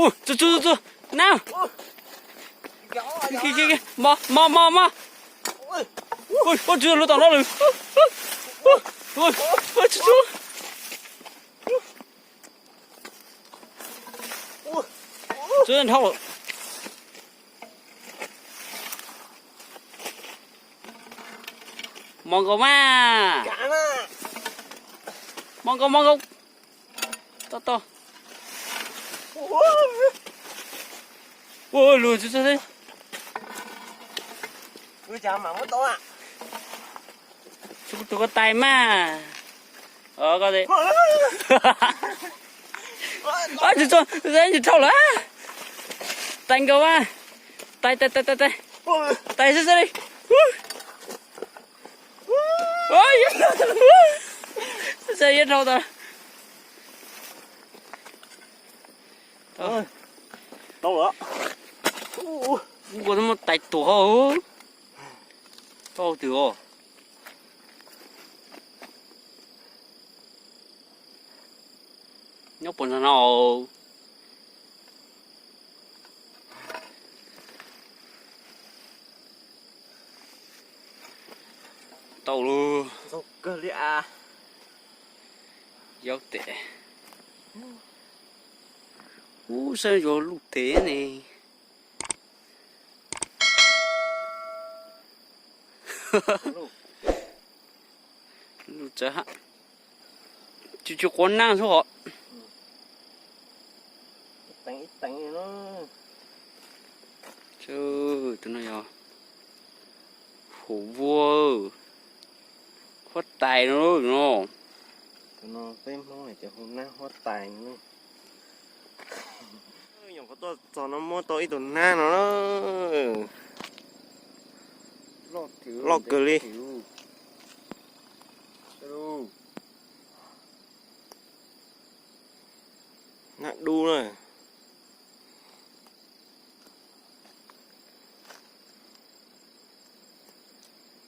Txu txu txu, na. Mos mos mos mos. Ua tsis lub tom no lawm. Txu txu. Txu dhau lawm. Mos nkaus mas. Mos nkaus mos nkaus. Tau tau. Ua luag txu txu. Txu kuv tus ko tais mas. Ko tais. Tsis txog, tsis dhau lawm. Tais nkaus mas. Tais tais tais tais tais. Tais xwb xwb li. Xwb yog dhau tas. Tau lawm. Ua tais tuag hauv. Tau twg os. Nyob puas ntag no. Tau lawm. Yau tes. Ub, saib yuav luj tes ne. Luj tsav, tsis tsis quav naj xwb hos. Tus no yog hauv vuag, huab tais no no. Tus no peb Hmoob hais tias hu nab huab tais no. Nyuam qhuav tuaj txog no muab tau ib tug nab no na. Loj kawg li. Nab dub na.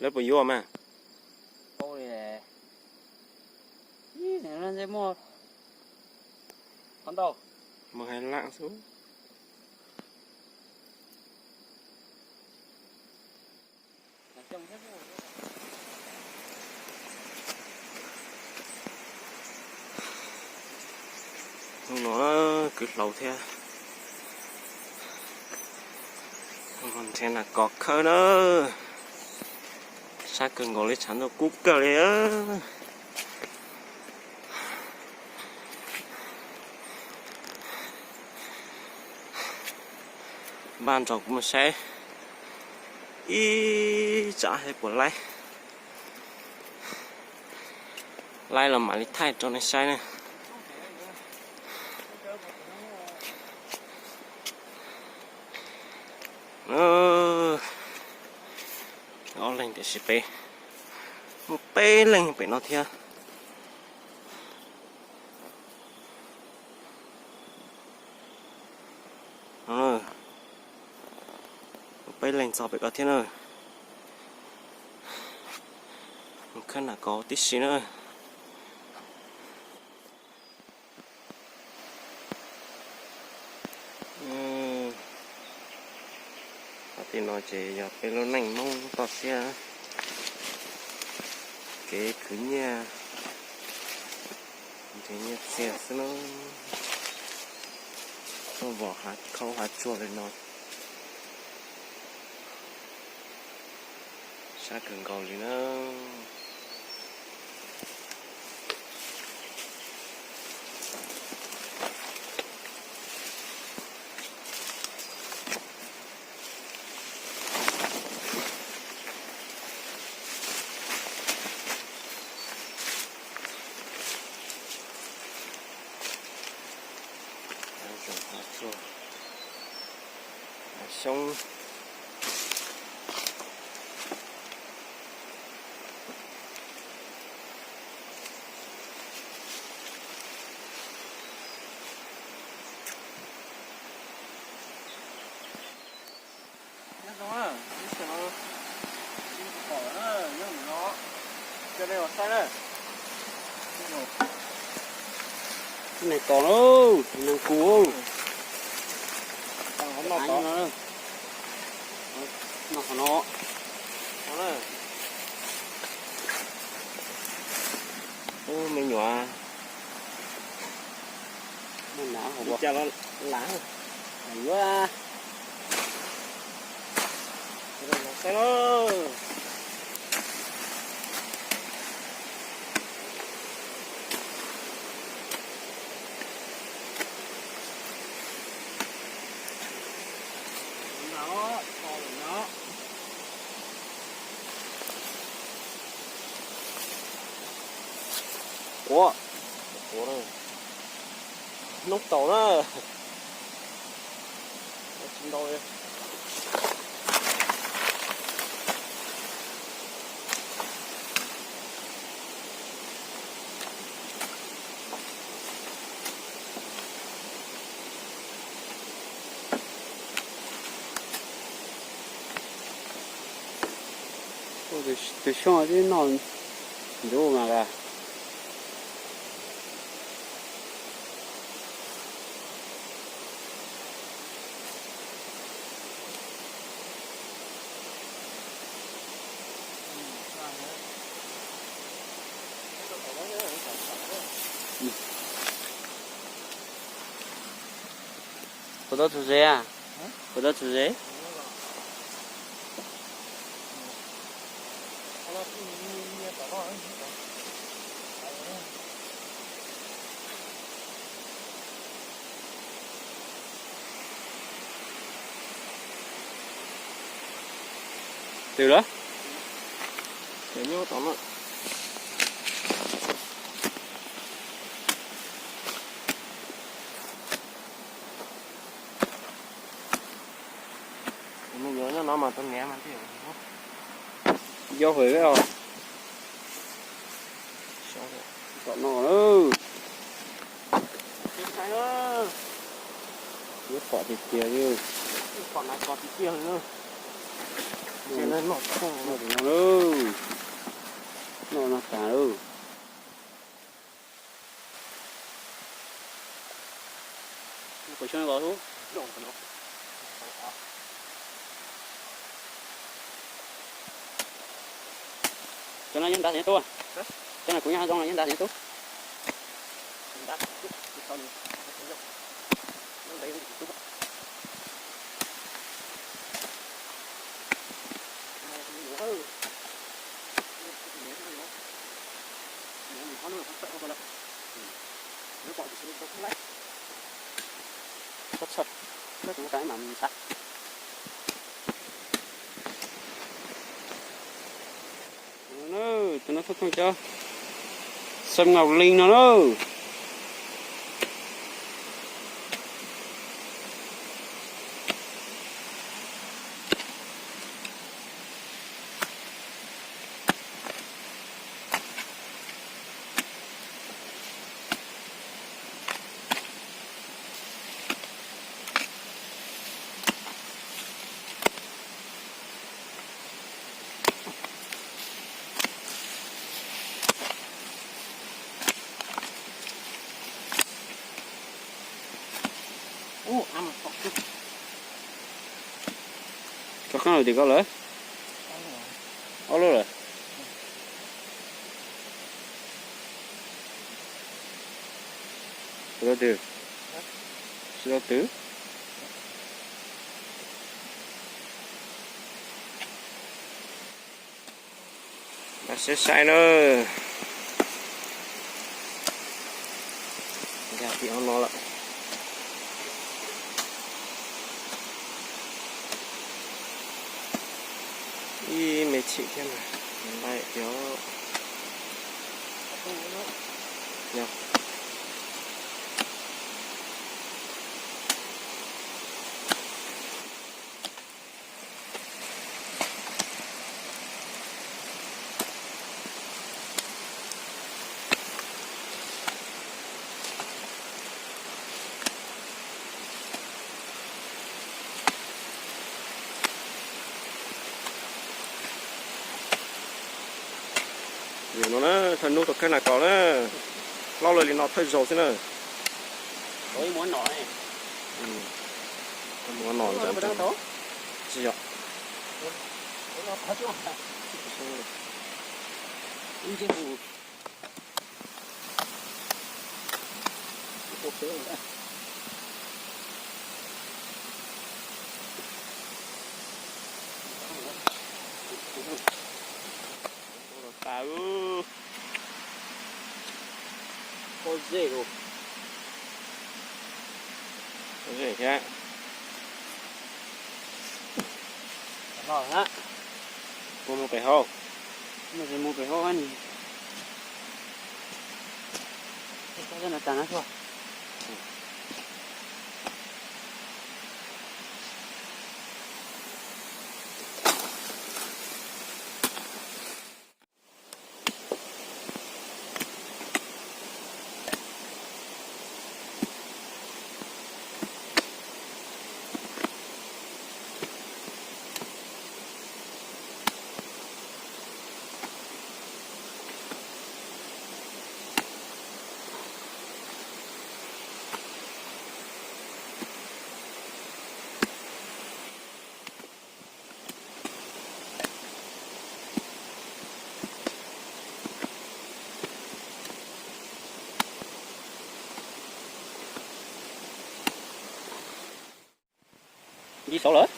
Lawv puas yuav mas? Mus hais laj xwb. Hnub no kwv hlaus thiab, nrhiav nas kos khawb na. Sab kawg nkaus li, tshav ntuj kub kawg li. Npaj nrog kuv mus saib ib tsam seb puas laib. Laib los mam li thaij rau nej saib na. Ob leeg tiam sis peb muaj peb leeg pem no thiab. Peb leeg txog pem ko thiab na. Mus khawb nas kos tib si na. Qhov tim no ces yog peb lub neej Hmoob toj siab, kev khwv nyiaj, nrhiav nyiaj txiag xwb na. Tuaj vom hav khaub hav tsuag li no, sab kawg nkaus li na. Hav zoov hav tsuag, hav xyoob. Neeg tos na, neeg kus. No. Ub, me nyuam. Ua cas los lav. Yuav. Saib na. Ua, hnub tau na. Tsis ntau li. Tus xyoob twb noj ntsuv mas. Puas tau tsum zes? Puas tau tsum zes? Twb lawm. Nyob tom no. Me nyuam nyob no mas tus niam mas thiaj yau heev os. Tom no lawm. Yuav pom tiag tiag li. Pom na, pom tiag tiag li. Noj no lawm. Noj no tas lawm. Puas xyoob los lub? Cov no yeej nrad txiv tub. Cov no kuv nyob zoo no yeej nrad txiv tub. Txhob txhawj, tus ka mam xav. Tus no thooj thooj cov xeem nkaus li no na. Rov qab los tim koj lawm. Ob lub lawm. Tsis tau twg. Tsis tau twg. Saib saib na. Nkag tim no lawm. Ib me chim thiab mas nqaij tiag. Yog no na, thawj hnub rau kab nas kos na, hlob lawm li no thawj zaug xwb na. Muab nom tsis yog. Pob zeb thiab. Puas mus pem hauv? Mus pem hauv ni. Nce saud lawm.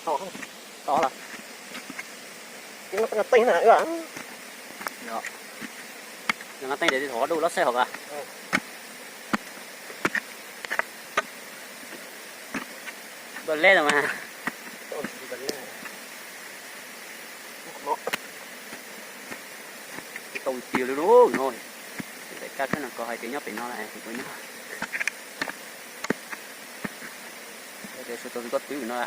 Tod lawm. Teeb na. Yog teeb ces thaum qhov dub los saib hauv as. Npaj leb los mas. Tau tiag li no. Daim kab sab no koj hais tias nyob pem no lawm, kuv tuaj nyob. Tias sawv tau tus koj twb no lawm.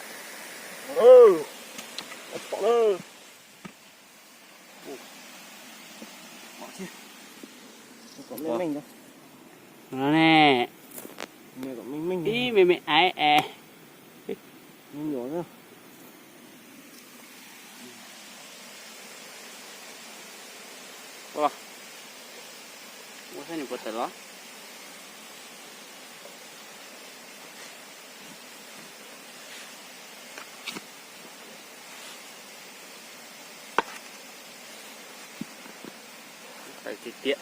No ne, ib me me aiv es. Ua saib nws puas tawm los. Tawm tiag tiag.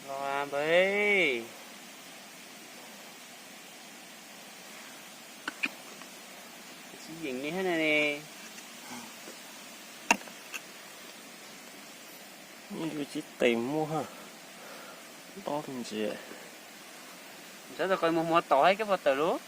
Los npawg, tsis yeem li thiab na ne. Ib lub tsis tes muaj, tob ntsia. Ntxawv tau qe muag muag tom haib kab puas tawm lub.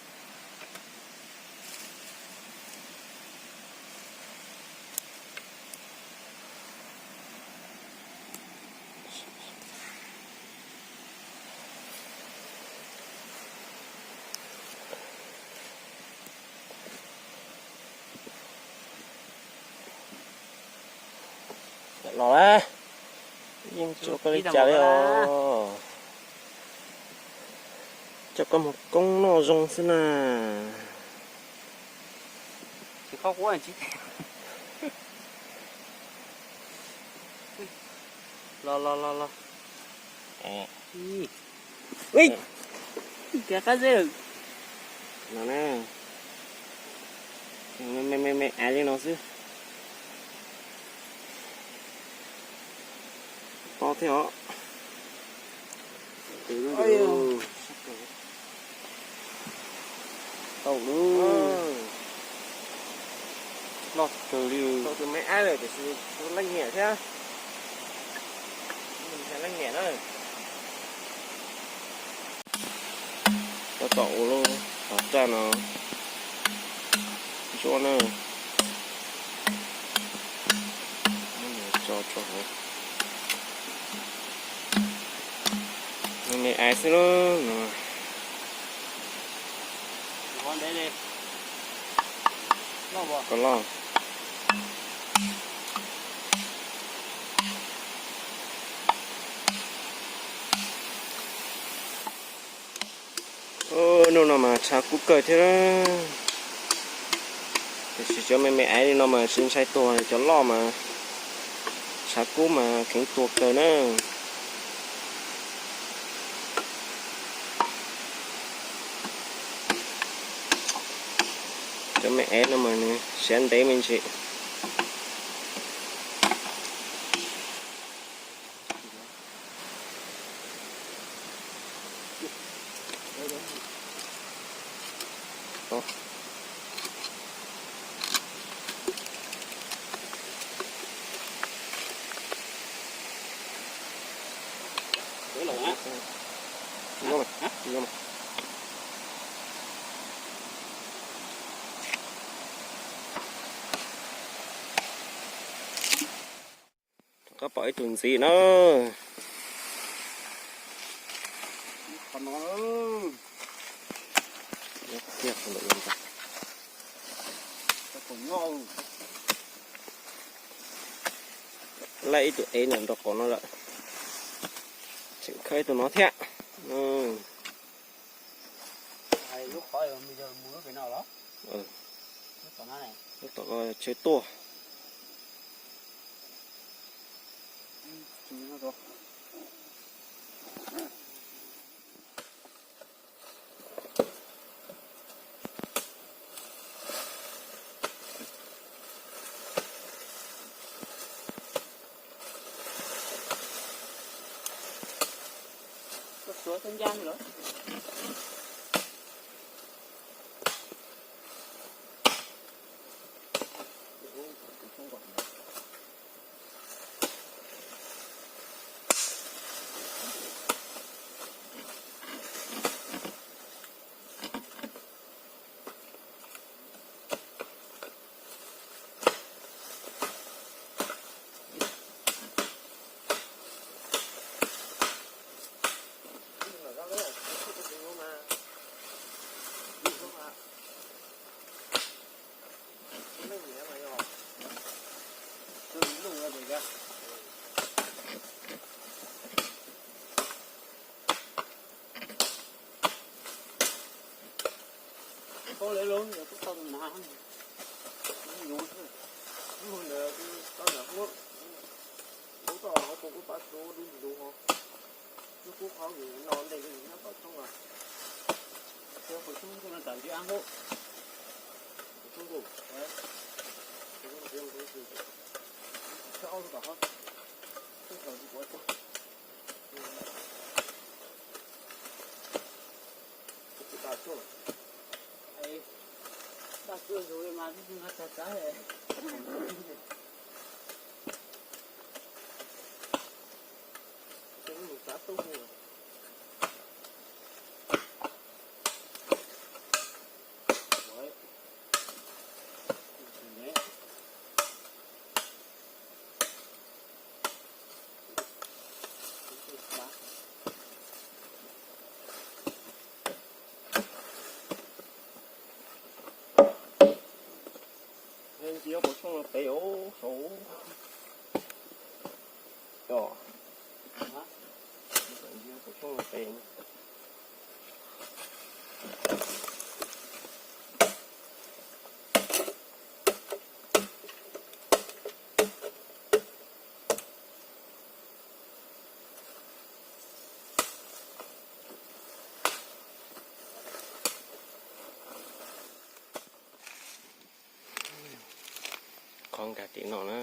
Los lawm, yeej tsis ua koj li cas li os. Coj koj mus koob noj zoo xwb na. Los los los los. Ui, ua qab zeb lawm. No na, me me me aiv li no xwb. Tob thiab os. Tau lub, loj kawg li. Tau tus me aiv lawm tiam sis leej niam thiab. Leej niam na. Tab tom ua lub pov raj no ntsuab na. Tso tso hauv. Me me aiv xwb lub no. Koj loj. Hnub no mas tshav kub kawg thiab. Tiam sis cov me me aiv li no mas tsis ntshai tuag, cov loj mas tshav kub mas kheev tuag kawg na. Cov me aiv no mas nws siav ntev me ntsis. Rov qab pom ib tug ntxiv na. Laij ib tug ev nram nraub qaum no lawm. Tseem khawb ib tug no thiab. Lub tom ko tsw tuaj. Ntsia kuv tshooj pem ub saud. Ntsia kuv tshooj pem. Qhov nkag tim no na.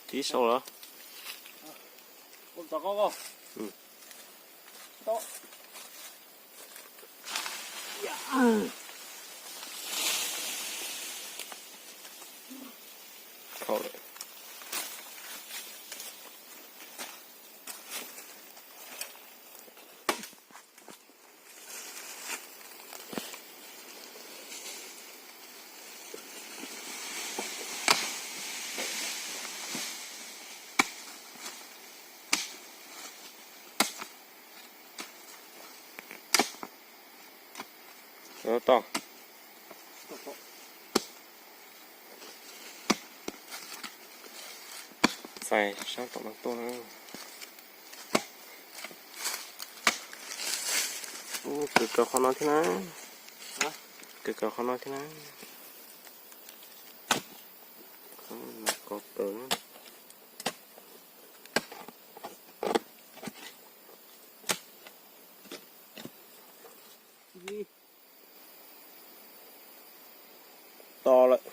Tib sau los? Khau lawm. Tau tau. Txais sab tom no tuaj na. Ub, kawg kaus qhov no thiab na. Kawg kaus qhov no thiab na. Kaus kawg. To lawm.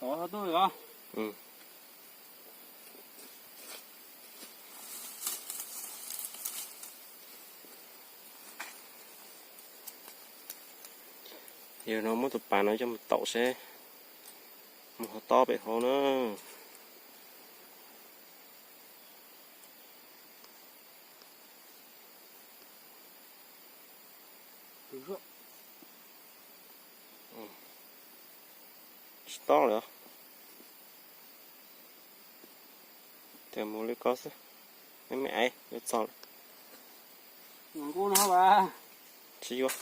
Tod tub os. Yog no muab tus pas no coj mus taum seb mus qhov tob pem hauv na. Tsis tob lawm. Ces mus li ko xwb. Me me aiv yuav txog lawm. Tsis yuav.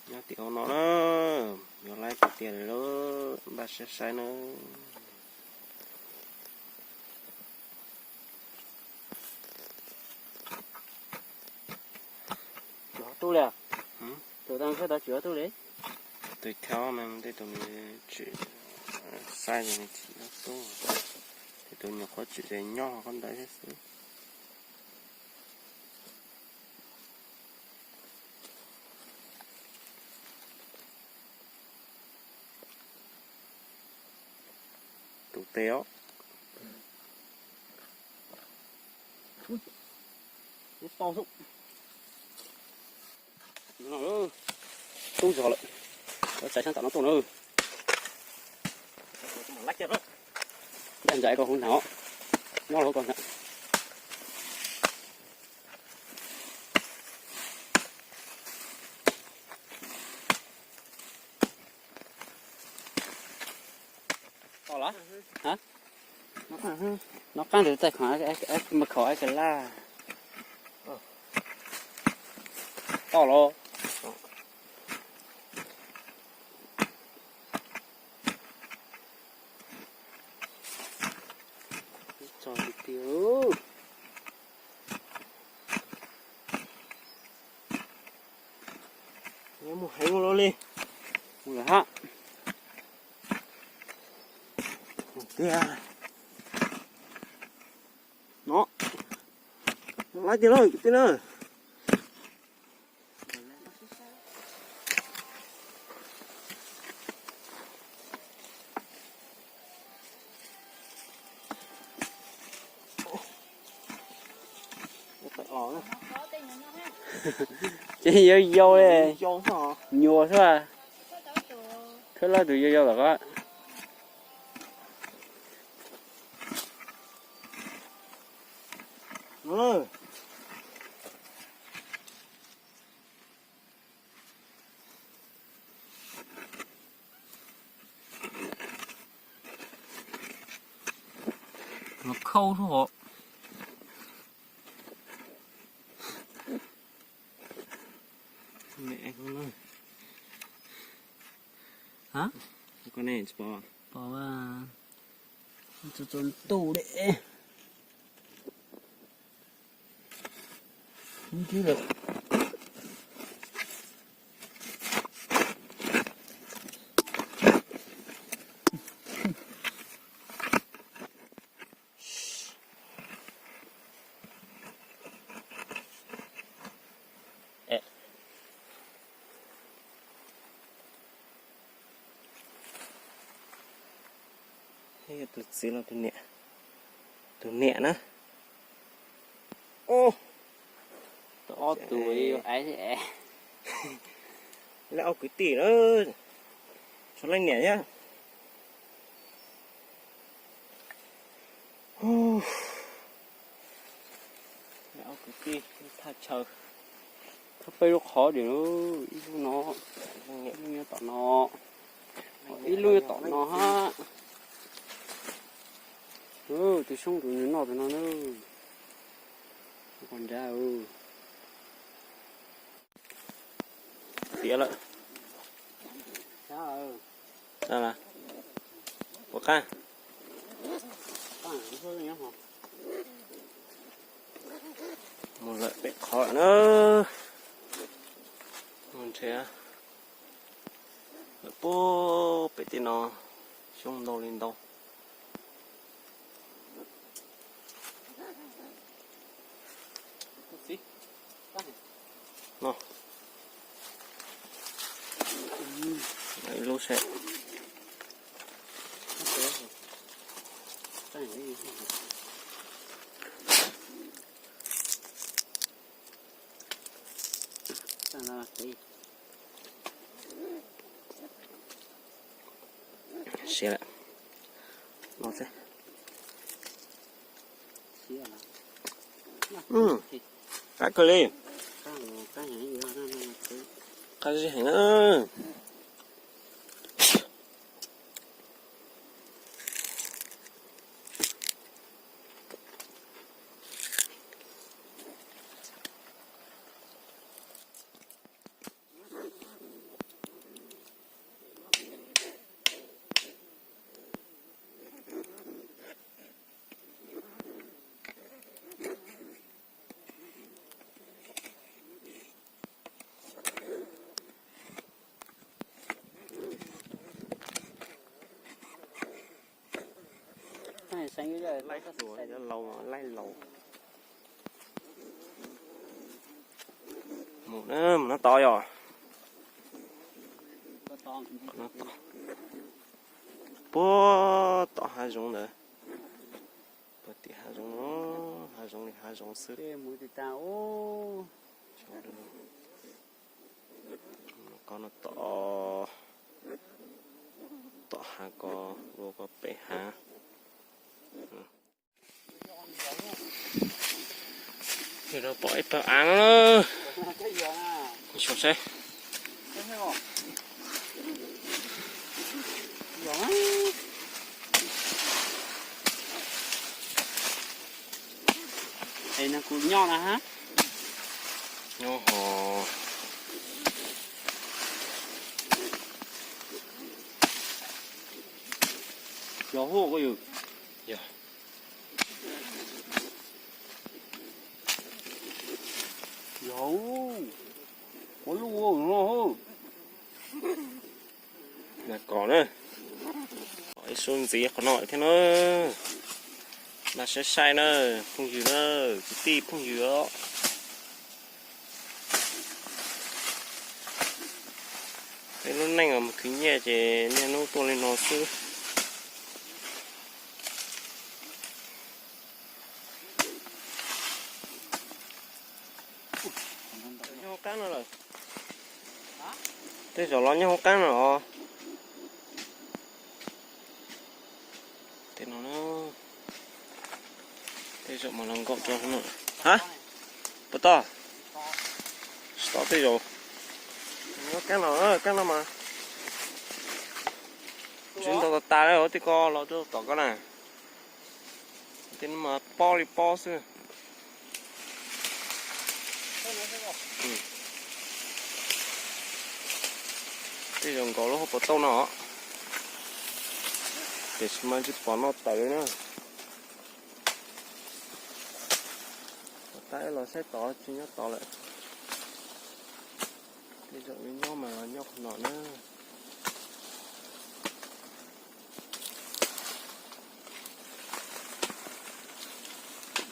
Nyob tim hauv no na, yuav laib tiag tiag li lawm, npaj siab saib na. Tsis tub li. Tus tau sab tod tsis tub li. Tus thab no tej tus nws tsim saib ces nws tsis tub, ces tus nyuam qhuav tsim ces nyob qhov ntawd thiab xwb. Tus tes os. Tub zog lawm. Txais sab tom no tuaj na. Ntsa ntsa ko hauv ntag, nyob hauv ko ntag. Nov qab ntawd txais khoom ma khaum ai ka laj. Toj los. Tso tiag tiag. Mus heev ua luaj li. Mus lawm hab. Tiag. No, laib tiag lauj kwv tij na. Ces yau yau li, nyuas xwb. Khawb lawb tus yau yau tom qab. Los khauj hov. Nej tsis pom? Pom, txua txua ntuj li. Tus txiv los tus niam, tus niam na. Ob tug, lawv ob kwv tij na, txhua leej niam thiab. Lawv ob kwv tij thaj chaw, thaj peb lub qhov diam, ib lub no, ib lub nyob tom no, ib lub nyob tom no hab. Tus xyoob tus nws noj tus no na, qhov nrad. Tiav lawm. Puas qab? Mus lawm pem qhov na. Mus nrhiav lawm puag pem tej no, xyoob ntau li ntau. No, ib lub seb. Siav lawm. No xwb. Qab kawg li. Qab zib heev na. Laij tuaj, laij laus. Mus na, mus no tod yog. Puag tom hav zoov ntawd. Puag tim hav zoov no, hav zoov li hav zoov xwb. Ko no tom, tom hav ko, ua ko pem hav. Pom ib pawg av no na. Xyov seb. Es no kuv nyob na ha. Nyob ho. Yog hu ko yus. Yog. Yog, ua luj ua no. Mas kom na, ib sub ntxiv qhov no thiab na. Mas saib saib na, phooj ywg na, kwv tij phooj ywg os. Peb lub neej mus khwv nyiaj ces niaj hnub tuaj li no xwb. Nyob hauv qab no lawm. Tej zaum los nyob hauv qab no os. Tej no, tej zaum mas los nkaum rau no. Ha, puas tau? Tsis tau tej zaum. Nyob qab no, qab no mas tsis ntau tas tas li, tej ko los rau tom ko na. Tej no mas pob li pob xwb. Tej zaum nkaum lub hauv paus tauj no. Tiam sis mas tsis pom noj tawm li na. Tab los saib tod tsis nyob tod lawm. Tej zaum nyob mas los nyob qhov no na.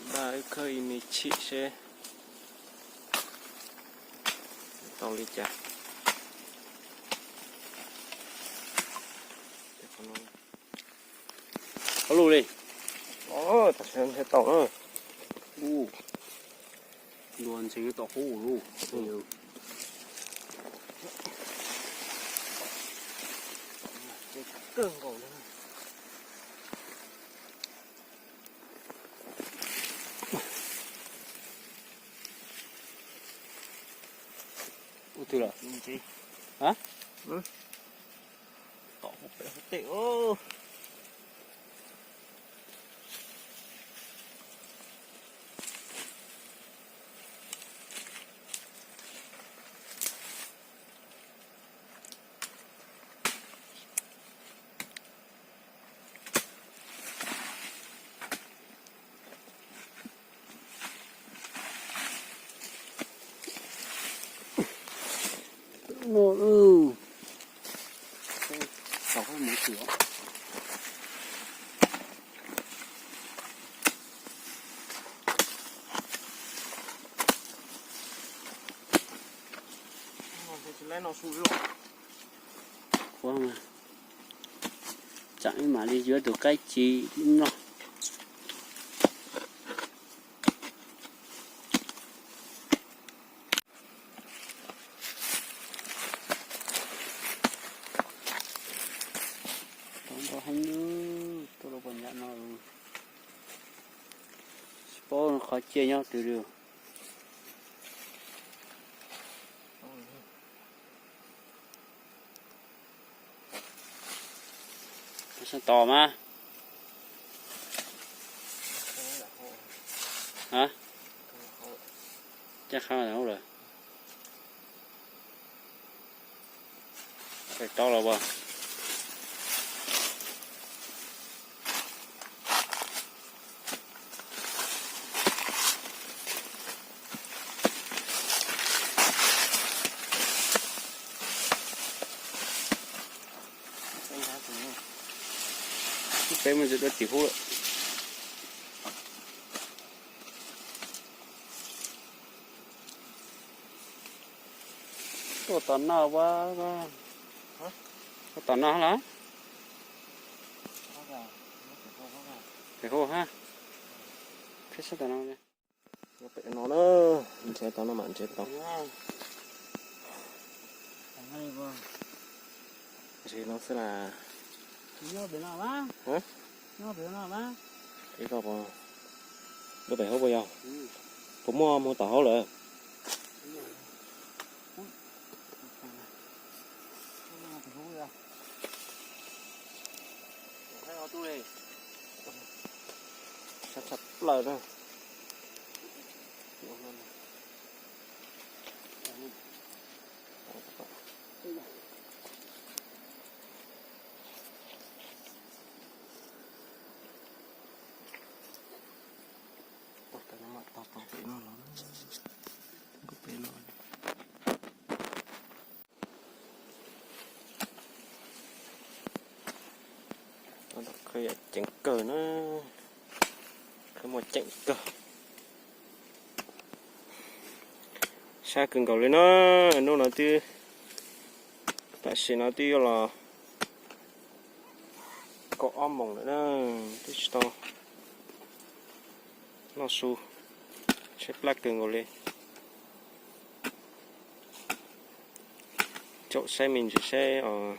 Npaj wb khawb ib me chim seb tau li cas. Ob lub li. Tam sim no ntshe tau na. Ub, luag ntxhee tau hub lub. Kawg nkaus li. Ub twg lawm? A, tom hauv pem hauv tej. Qhuav mas, tsam ib mam li yuav tus qaib ci noj. Tau ntau heev, tuaj los puas nram no, tsis paub qhov ciaj nyob twg li. Sab tod mas. A, caj qhab hauv lawm. Pem rau los as. Peb mus dua tim hub lawm. Tuaj tom no, tuaj tom no lawm. Pem hub hab. Peb sab tom no. Pem no na, nrhiav tau no mam nrhiav tau. Nrhiav no xwb las. Ib tug puas, lub pem hub puas yog? Puas muaj mus tom hauv lawm? Sab tshaj plaws na. Khawb yam ceev kawg na, khawb muaj ceem kawg. Sab kawg nkaus li na, hnub no twb, tam sim no twb yuav los kaum ob moos lawm na, twb tsis tau noj su, tshaib plab kawg nkaus li. Caum saib me ntsis seb os,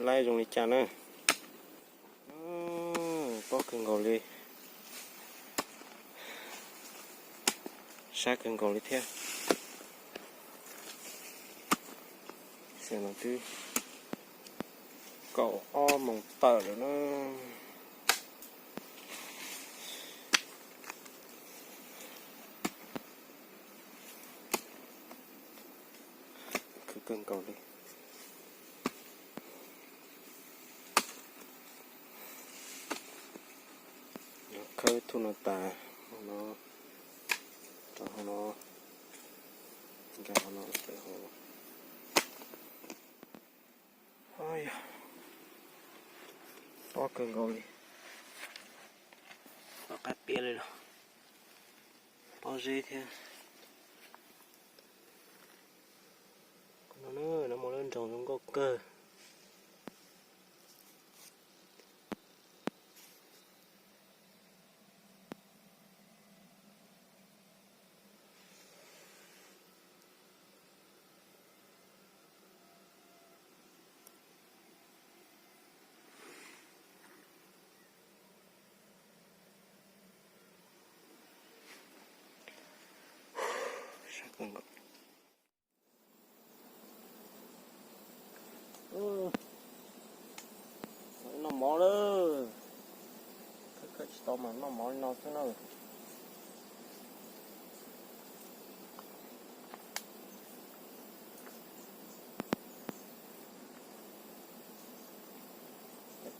laib zoo li cas na. Pob kawg nkaus li, sab kawg nkaus li thiab. Xyoo no twb kaum ob moos tawm lawm na. Khwv kawg nkaus li. khawb tus no tas, no, rau hauv no, nkag hauv no, rau hauv. Yog, pob kawg nkaus li, pob qab piam li los, pob zeb thiab. No, no muaj lub nroog zoo nkauj kawg. Noj mov lawm. Khawb khawb tsis tau mas noj mov li no xwb na.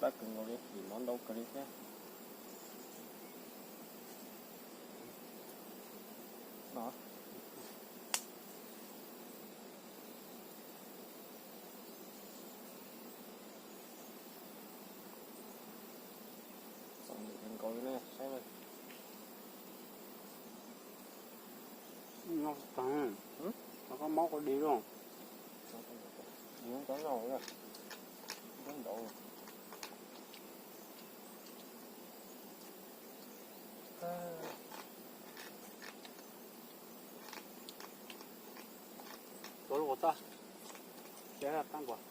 Pab kawg nkaus li, vim mov ntau kawg li thiab. No. Txom nyem kawg nkaus li ne, saib na. Noj tag, koj mob koj dig los. Tuav lub quav txob, tsev tag nkuas.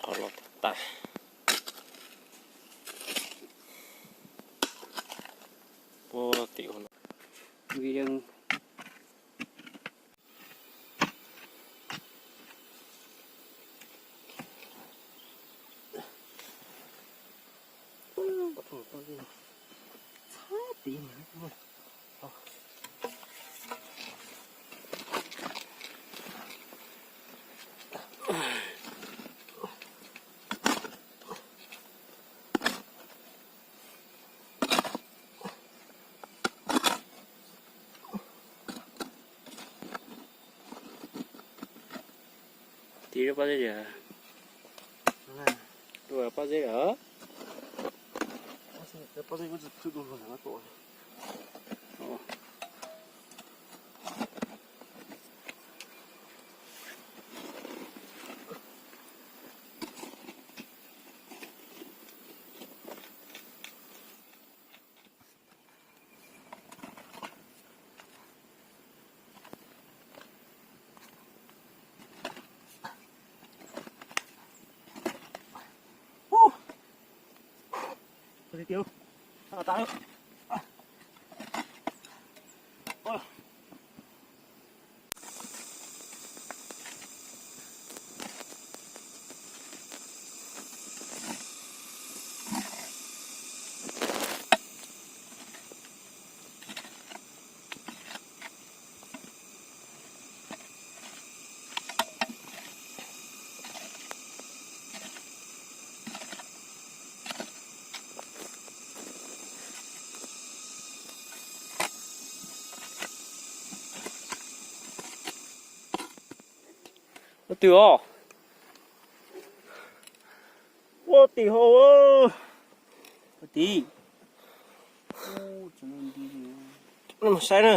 Qhov los tas. Puag tim no. Tiv lub pob zeb lawm. Lub pob zeb lawm. Ua twg os? Ua tim hauv. Tim. Saib na.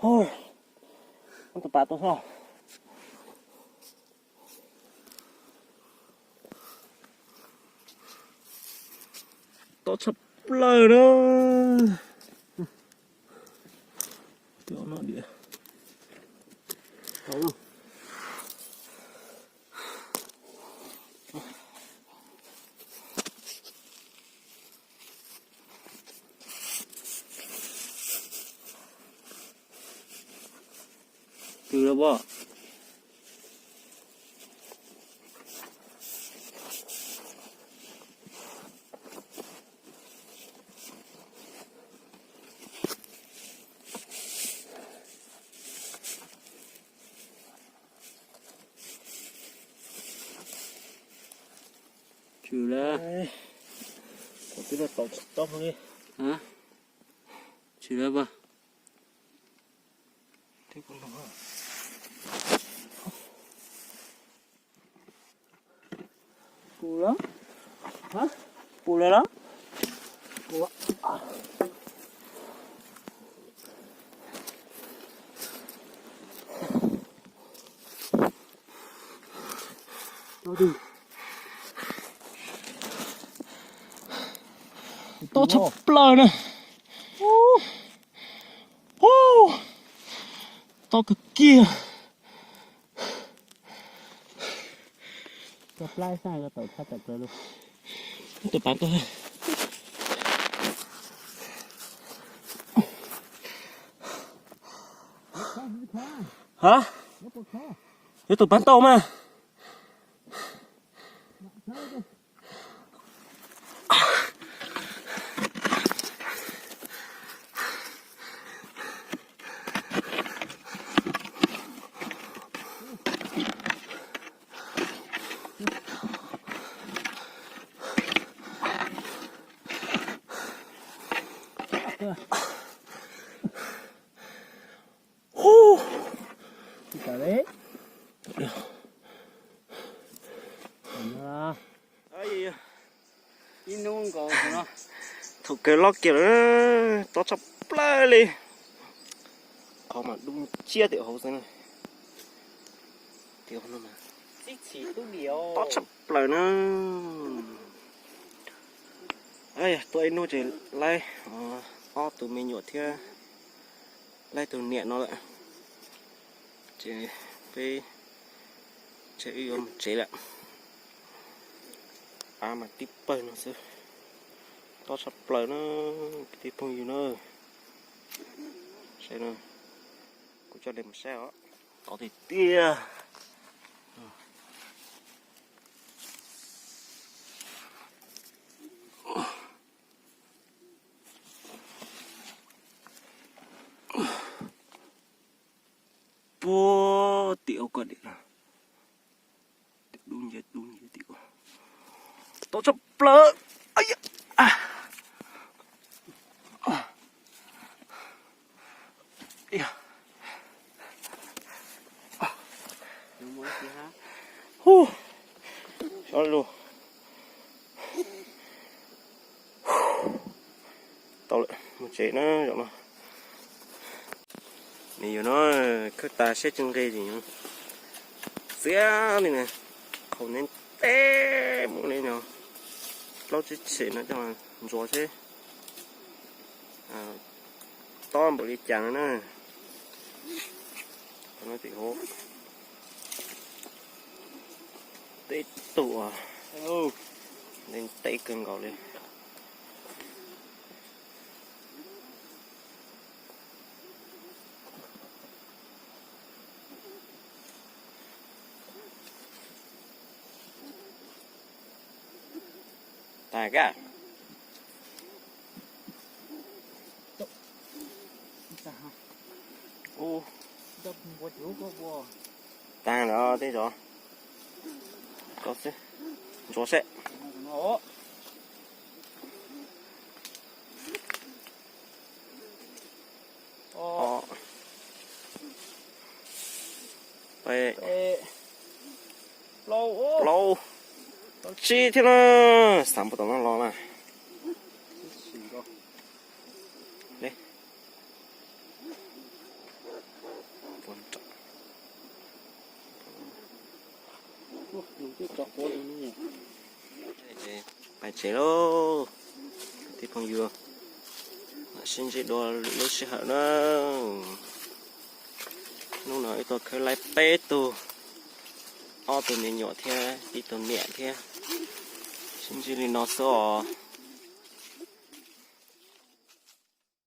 Tus pas tuaj xwb. Tob tshaj plaws na. Tw lawm pob. Tshwm lawm. Tshwm lawm pob. Pum lawm los? Tob tshaj plaws na. Tob kawg kiag. Tus pas tuaj. Ha? Yuav tus pas tau mas. Ib hnub nkaus no. Thaum kawg loj kiag lawm, tob tshaj plaws li. Qhov mas dub nciab tim hauv xwb na. Tim hauv no mas tob tshaj plaws na. Tuaj ib hnub ces laib ob tug me nyuam thiab laib tus niam no lawm. Ces peb, ces wb yuav mus tsev lawm. Av mas tib pawg no xwb. Tob tshaj plaws na, kwv tij phooj ywg na. Saib no, kuv coj nej mus saib os. Tob tiag tiag. Puag tim ub koj niam no. Dub nciab dub nciab tim ub. Tob tshaj plaws. Hu, xyov lug. Tau lawm, mus tsev na zaum no. Nws yuav no, khawb tas siab tsis nqig li, xiab li na. Qhov ntev ntev mus li no, plaub tsib txhim no coj ntxuav seb tob npaum li cas no na. Qhov no tim hauv teb tuaj, ntev ntev kawg nkaus li. Tag kab. Tag lawm tej zaum. Ntxuav seb. Peb, plaub, tsib thiab na. Xav npaum tom no los na. Pais tsev lauj, kwv tij phooj ywg, mam sib ntsib dua lwm lub sij hawm na. Hnub no wb tuaj khawb laib peb tug, ob tug me nyuam thiab ib tug niam thiab. Sib ntsib li no xwb os.